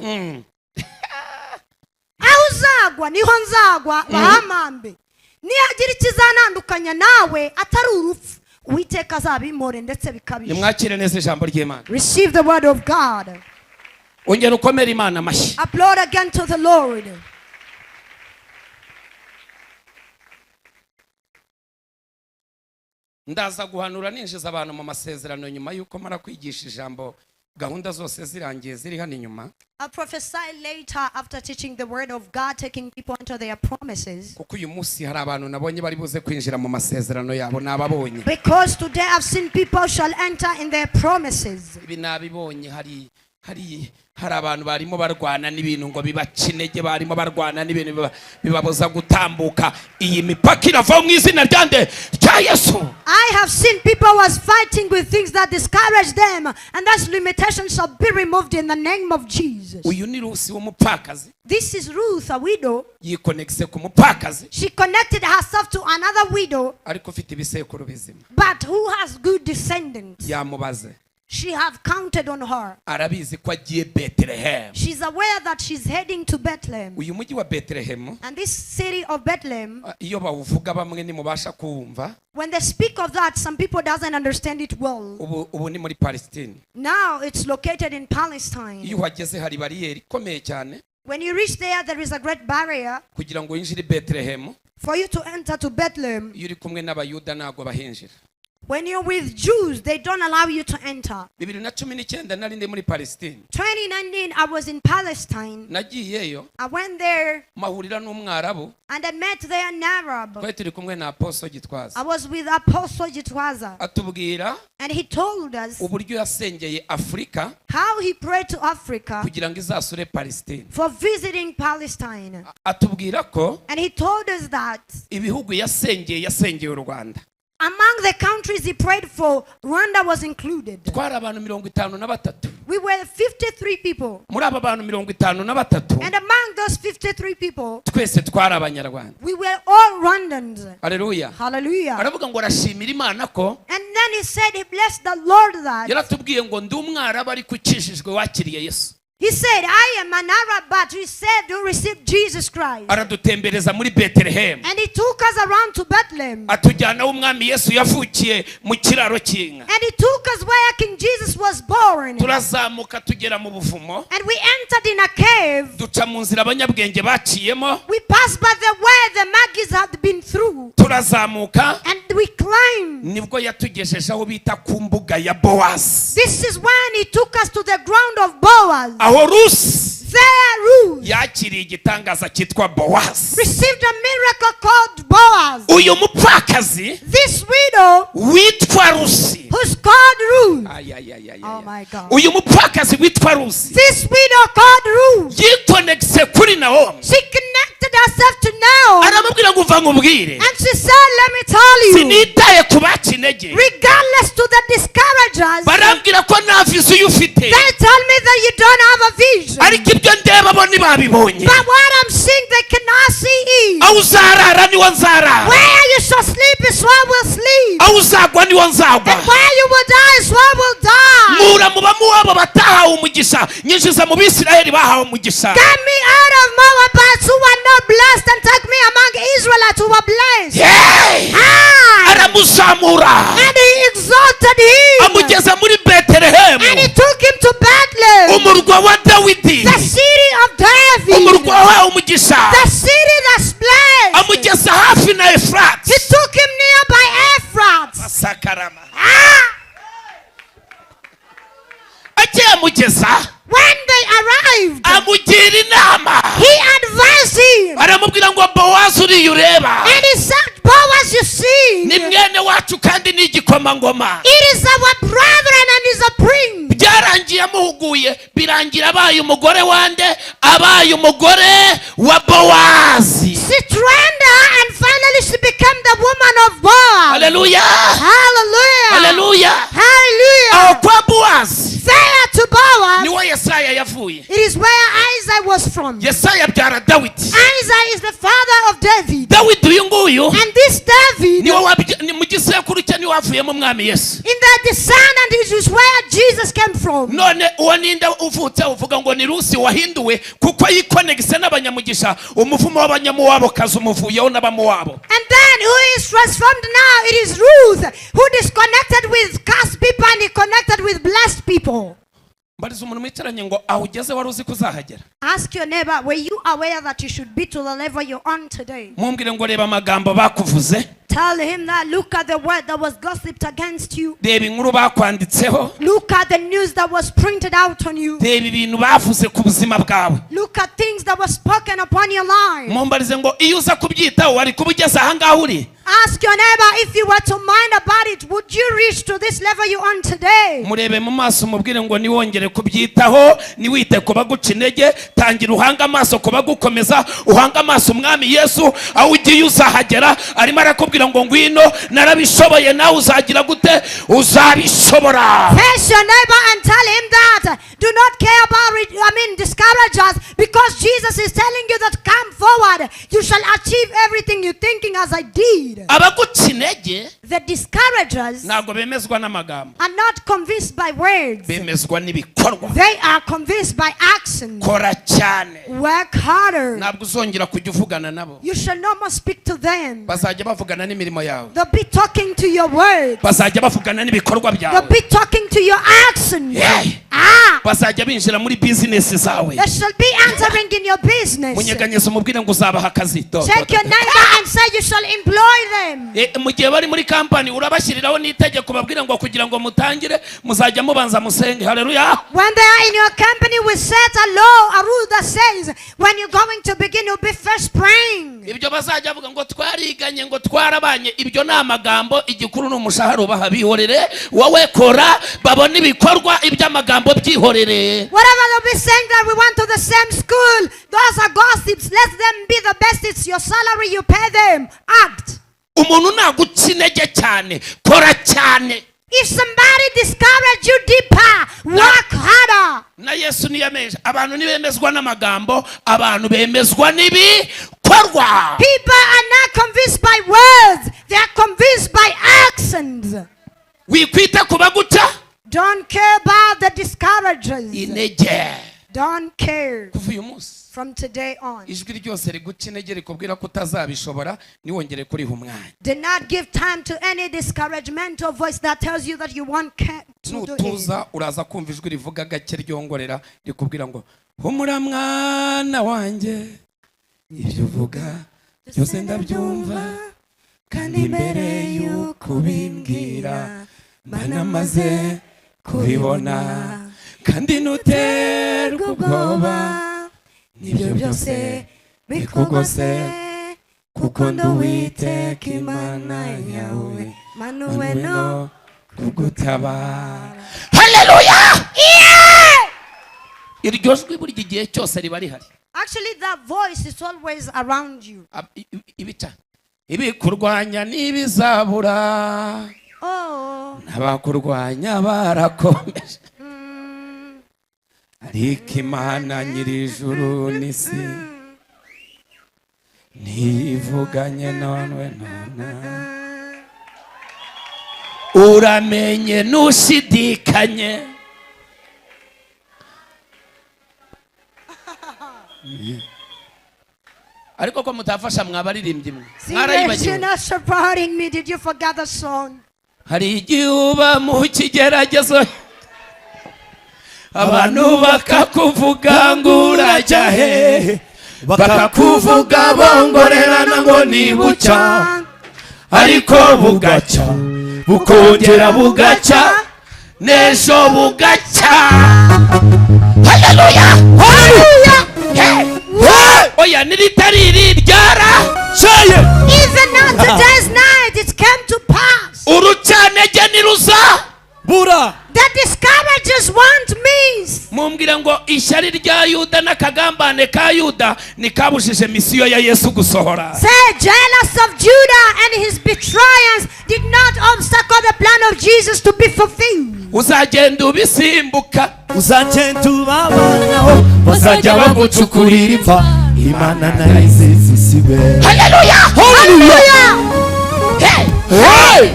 Aho uzagwa niho nzagwa, bahampambe. Nihagira ikizantandukanya nawe atari urupfu, Uwiteka azabimpore ndetse bikabije." Nimwakire neza ijambo ry'Imana. Receive the word of God. Ongera ukomere Imana amashyi. Applaud again to the Lord. Ndaza guhanura ninjiza abantu mu masezerano nyuma y'uko mara kwigisha ijambo, gahunda zose zirangiye ziri hano inyuma. I'll prophesy later after teaching the word of God, taking people into their promises. Kuko uyu munsi hari abantu nabonye bari buze kwinjira mu masezerano yabo, nababonye. Because today I've seen people shall enter in their promises. Ibi nabibonye, hari abantu barimo barwana n'ibintu ngo bibace intege, barimo barwana n'ibintu bibabuza gutambuka. Iyi mipaka iravaho mu izina rya nde? Rya Yesu. I have seen people was fighting with things that discourage them, and that limitation shall be removed in the name of Jesus. Uyu ni Rusi w'umupfakazi. This is Ruth, a widow. Yikonegise ku mupfakazi, She connected herself to another widow, ariko ufite ibisekuru bizima. but who has good descendants. Yamubaze. She have counted on her. Arabizi ko agiye Betelehemu. She's aware that she's heading to Bethlehem. Uyu mujyi wa Betelehemu, And this city of Bethlehem, iyo bawuvuga bamwe ntimubasha kuwumva. When they speak of that, some people doesn't understand it well. Ubu ni muri Palestine. Now it's located in Palestine. Iyo uhageze hari bariyeri ikomeye cyane. When you reach there, there is a great barrier Kugira ngo winjire i Betelehemu, for you to enter to Bethlehem. Iyo uri kumwe n'Abayuda ntabwo bahinjira. When you're with Jews, they don't allow you to enter. 2019 nari ndi muri Palestine. 2019, I was in Palestine. Nagiyeyo, I went there mahurira n'Umwarabu. And I met there an Arab. Twari turi kumwe na Apostle Gitwaza. I was with Apostle Gitwaza. Atubwira And he told us uburyo yasengeye Afurika how he prayed to Africa kugira ngo izasure Palestine. For visiting Palestine. Atubwira ko And he told us that ibihugu yasengeye, yasengeye u Rwanda. Among the countries he prayed for, Rwanda was included. Twari abantu 53. We were 53 people. Muri aba bantu 53, And among those 53 people, twese twari Abanyarwanda. We were all Rwandans. Haleluya. Hallelujah. Aravuga ngo arashimira Imana ko And then he said he blessed the Lord that. yaratubwiye ngo ndi Umwarabu ariko ukijijwe wakiriye Yesu. He said, "I am an Arab, but he saved who received Jesus Christ." Aradutembereza muri Betelehemu. And he took us around to Bethlehem. Atujyana aho Umwami Yesu yavukiye mu kiraro cy'inka. And he took us where King Jesus was born. Turazamuka tugera mu buvumo. And we entered in a cave. Duca mu nzira abanyabwenge baciyemo. We passed by the way the Magis had been through. Turazamuka. And we climbed. Nibwo yatugejeje aho bita ku mbuga ya Bowazi. This is when he took us to the ground of Boaz. Aho Rusi There Ruth yakiriye igitangaza cyitwa Bowazi. Received a miracle called Boaz. Uyu mupfakazi This widow witwa Rusi, who's called Ruth. Ay, ay, ay, ay, Oh ay. My God. Uyu mupfakazi witwa Rusi This widow called Ruth. yikonegise kuri Nawomi. She connected herself to Naomi. Aramubwira ngo uva nkubwire, And she said, "Let me tell you, sinitaye ku baca intege, regardless to the discouragers, barambwira ko nta vision ufite, they tell me that you don't have a vision. Ariko ibyo ndeba bo ntibabibonye. But what I'm seeing, they cannot see it. Aho uzarara niwo nzarara, Where you shall sleep is where I will sleep. Aho uzagwa niwo nzagwa. And where you will die is where I will die. Nkura mu Bamuwabo batahawe umugisha, nyinjiza mu Bisirayeli bahawe umugisha." Get me out of Moabites who are not blessed and take me among Israelites who are blessed." Hey! Ah! Aramuzamura, And he exalted him. Amugeza muri Betelehemu, And he took him to Bethlehem, umurwa wa Dawidi, the city of David, umurwa wahawe umugisha, the city that's blessed. Amugeza hafi na Efurati. He took him near by Ephrath. Sakarama. Ah! Akiyamugeza, When they arrived, amugira inama. He advised him. Aramubwira ngo Bowazi uriya ureba And he said, "Boaz, you see, ni mwene wacu kandi ni igikomangoma." It is our brethren and is a prince." Byarangiye amuhuguye, birangira abaye umugore wande? Abaye umugore wa Bowazi. She trained her and finally she became the woman of Boaz. Haleluya. Hallelujah. Haleluya. Aho Hallelujah. kwa Bowazi There to Boaz, niwo Yesaya yavuye. It is where Isaiah was from. Yesaya abyara Dawidi. Isaiah is the father of David. Dawidi uyu nguyu And this David, niwe ni mu gisekuru cye niwe wavuyemo Umwami Yesu. In the descendant is where Jesus came from. None uwo ninde uvutse uvuga ngo ni Rusi wahinduwe kuko yikonegise n'abanyamugisha, umuvumo w'Abanyamuwabo kazi umuvuyeho n'Abamuwabo. And then who is transformed now? It is Ruth who disconnected with cursed people and he connected with blessed people. Mbariza umuntu mwicaranye ngo aho ugeze wari uzi ko uzahagera? Ask your neighbor, were you aware that you should be to the level you're on today? Mumbwire ngo reba amagambo bakuvuze. Tell him that look at the word that was gossiped against you. Reba inkuru bakwanditseho. Look at the news that was printed out on you. Reba ibintu bavuze ku buzima bwawe. Look at things that were spoken upon your life. Mumbarize ngo iyo uza kubyitaho wari kuba ugeze ahangaha uri? Ask your neighbor, if you were to mind about it, would you reach to this level you're on today? Murebe mu maso umubwire ngo niwongere kubyitaho, niwite ku baguca intege, tangira uhange amaso ku bagukomeza, uhange amaso Umwami Yesu. Aho ugiye uzahagera. Arimo arakubwira ngo ngwino, narabishoboye, nawe uzagira gute? Uzabishobora. Face your neighbor and tell him that do not care about it, I mean, discourage us, because Jesus is telling you that come forward, you shall achieve everything you're thinking as I did. Abaguca intege, The discouragers ntabwo bemezwa n'amagambo, are not convinced by words. Bemezwa n'ibikorwa. They are convinced by actions. Kora cyane. Work harder. Ntabwo uzongera kujya uvugana nabo. You shall no more speak to them. Bazajya bavugana n'imirimo yawe. They'll be talking to your words. Bazajya bavugana n'ibikorwa They'll byawe. be talking to your actions. Yeah. Ah, Bazajya binjira muri bizinesi zawe. They shall be entering in your business. Munyeganyeza umubwire ngo uzabaha akazi. Do, do, Check do. your neighbor and say you shall employ them. Mu gihe bari muri kampani urabashyiriraho n'itegeko, babwire ngo kugira ngo mutangire muzajya mubanza musenge. Haleluya. When they are in your company, we set a law, a rule that says when you're going to begin, you'll be first praying. Ibyo bazajya bavuga ngo twariganye, ngo twarabanye, ibyo ni amagambo. Igikuru ni umushahara ubaha. Bihorere, wowe kora babone ibikorwa, iby'amagambo byihorere. Whatever they'll be saying that we went to the same school, those are gossips. Let them be the best. It's your salary, you pay them. Act. Umuntu naguca intege cyane, kora cyane. If somebody discourage you deeper, work harder. Na Yesu niyameje abantu. Ntibemezwa n'amagambo, abantu bemezwa n'ibikorwa. People are not convinced by words, they are convinced by actions. Wikwita ku baguca Don't care about the discouragers. intege. Don't care. Kuva uyu munsi, From today on, ijwi ryose riguca intege rikubwira ko utazabishobora, ntiwongere kuriha umwanya. Do not give time to any discouragemental voice that tells you that you won't care to do it. Nutuza uraza kumva ijwi rivuga gake ryongorera rikubwira ngo humura mwana wanjye, ibyo uvuga byose ndabyumva, kandi mbere y'uko ubimbwira mba namaze kubibona, kandi ntuterwa ubwoba n'ibyo byose bikugose, kuko ndi Uwiteka Imana yawe, manuwe no kugutabara. Haleluya! Iryo jwi buri gihe cyose riba rihari. Actually, that voice is always around you. Ibica ibikurwanya ntibizabura, Oh. n'abakurwanya barakomeje, ariko Imana nyir'ijuru n'isi ntivuganye none none. Uramenye ntushidikanye. Ariko ko mutafasha, mwabaririmbyi mwe? Singers, Mwarayibagiwe? you're not supporting me. Did you forget the song? Hari igihe uba mu kigeragezo, abantu bakakuvuga ngo urajya hehe, bakakuvuga bongorerana ngo nibucya, ariko bugacya, bukongera bugacya, n'ejo bugacya. Haleluya! Hey! Oya, niritari iri ryara Say it. Even on today's night, it came to pass. Urucantege niruza Bura. The discouragers want me. Mumbwire ngo ishyari rya Yuda n'akagambane ka Yuda ntikabujije misiyo ya Yesu gusohora. Say, jealous of Judah and his betrayers did not obstacle the plan of Jesus to be fulfilled. Uzagenda ubisimbuka. Uzagenda ubabanaho, bazajya bagucukurira imva, Imana nayo izisibe. Haleluya! Haleluya! Hey! Hey!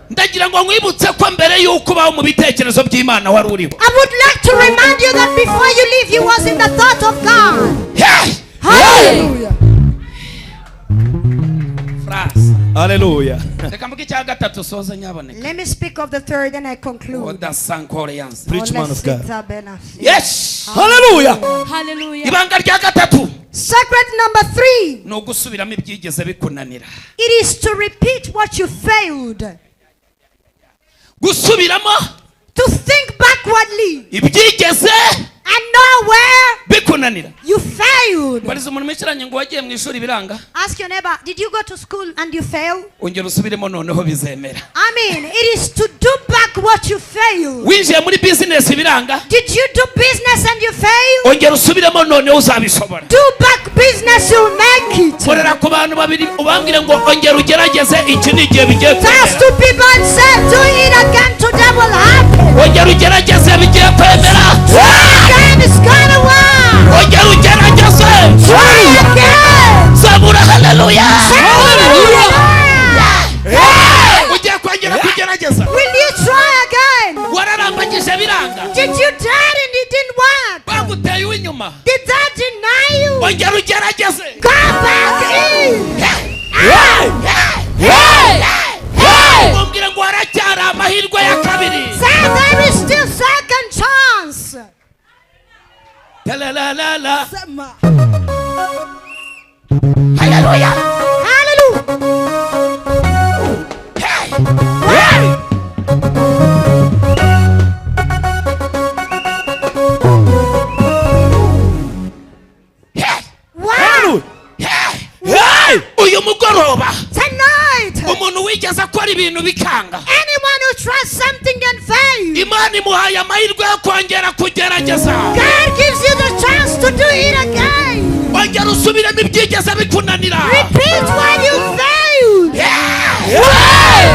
Ndagira ngo nkwibutse ko mbere y'uko ubaho mu bitekerezo by'Imana wari uriho. I would like to remind you that before you leave, you was in the thought of God. Hey! Hallelujah. Phrase. Haleluya. Reka mvuge icya gatatu soza nyaboneka. Let me speak of the third and I conclude. Odasankoreyanse. Preach, man of God. Yes. Haleluya. Hallelujah. Ibanga rya gatatu Secret number three, ni ugusubiramo ibyigeze bikunanira. It is to repeat what you failed. Gusubiramo To think backwardly ibyigeze and know where bikunanira. You failed. Bariza umuntu mwicaranye ngo wagiye mu ishuri biranga. Ask your neighbor, did you go to school and you failed? Ongera usubiremo noneho bizemera. I mean, it is to do back what you failed. Winjiye muri bizinesi biranga. Did you do business and you failed? Ongera usubiremo noneho uzabishobora. Do back business, you'll make it. Korera ku bantu babiri ubambwire ngo ongera ugerageze, iki ni igihe bigiye Tell kwemera. two people and say, do it again, today will happen. Ongera ugerageze, bigiye kwemera. Try again, it's gonna work. Ongera ugerageze. Try again. Zabura haleluya. Hallelujah. Ugiye You tried and it didn't work. Baguteye uw'inyuma. Did that deny you? Ongera ugerageze. Go back in. Hey! Hey! Hey! Mumbwire ngo haracyari amahirwe ya kabiri. Say there is still second chance. Talalala. Sema. Haleluya. Hallelujah. Hey! Hey! Hey! Wow. Hey! Hey! Uyu mugoroba Tonight, umuntu wigeze akora ibintu bikanga, anyone who tries something and fails, Imana imuhaye amahirwe yo kongera kugerageza. God gives you the chance to do it again. Ongera usubiremo ibyigeze bikunanira. Repeat what you failed. Yeah! Hey!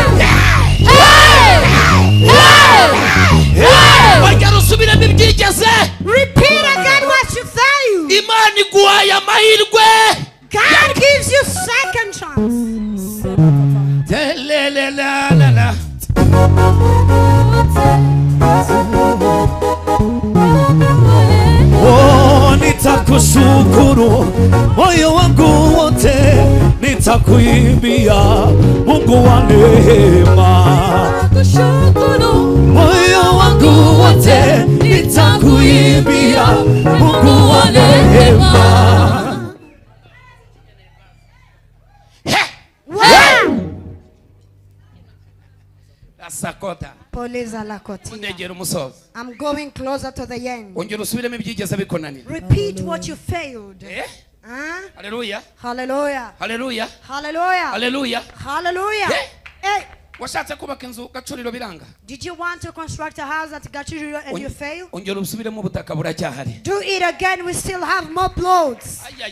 Hey! Ongera usubiremo ibyigeze. Repeat again what you failed. Imana iguhaye amahirwe. God gives you second chance. Telelelelala. Oh, nitakushukuru moyo wangu wote, nitakuimbia Mungu wa neema. Moyo wangu wote, nitakuimbia Mungu wa neema. He! Wow. Asakota. Poliza lakotia. Ndegera umusozo. I'm going closer to the end. Ongera usubiremo ibyigeze bikunanira. Repeat what you failed. Eh? Huh? Haleluya. Hallelujah. Haleluya. Hallelujah. Haleluya. Hallelujah. Hey. Hey, Washatse kubaka inzu Gacuriro biranga. did you want to construct a house at Gacuriro and you failed? Ongera usubiremo, ubutaka buracyahari. Do it again. We still have more plots. Ay,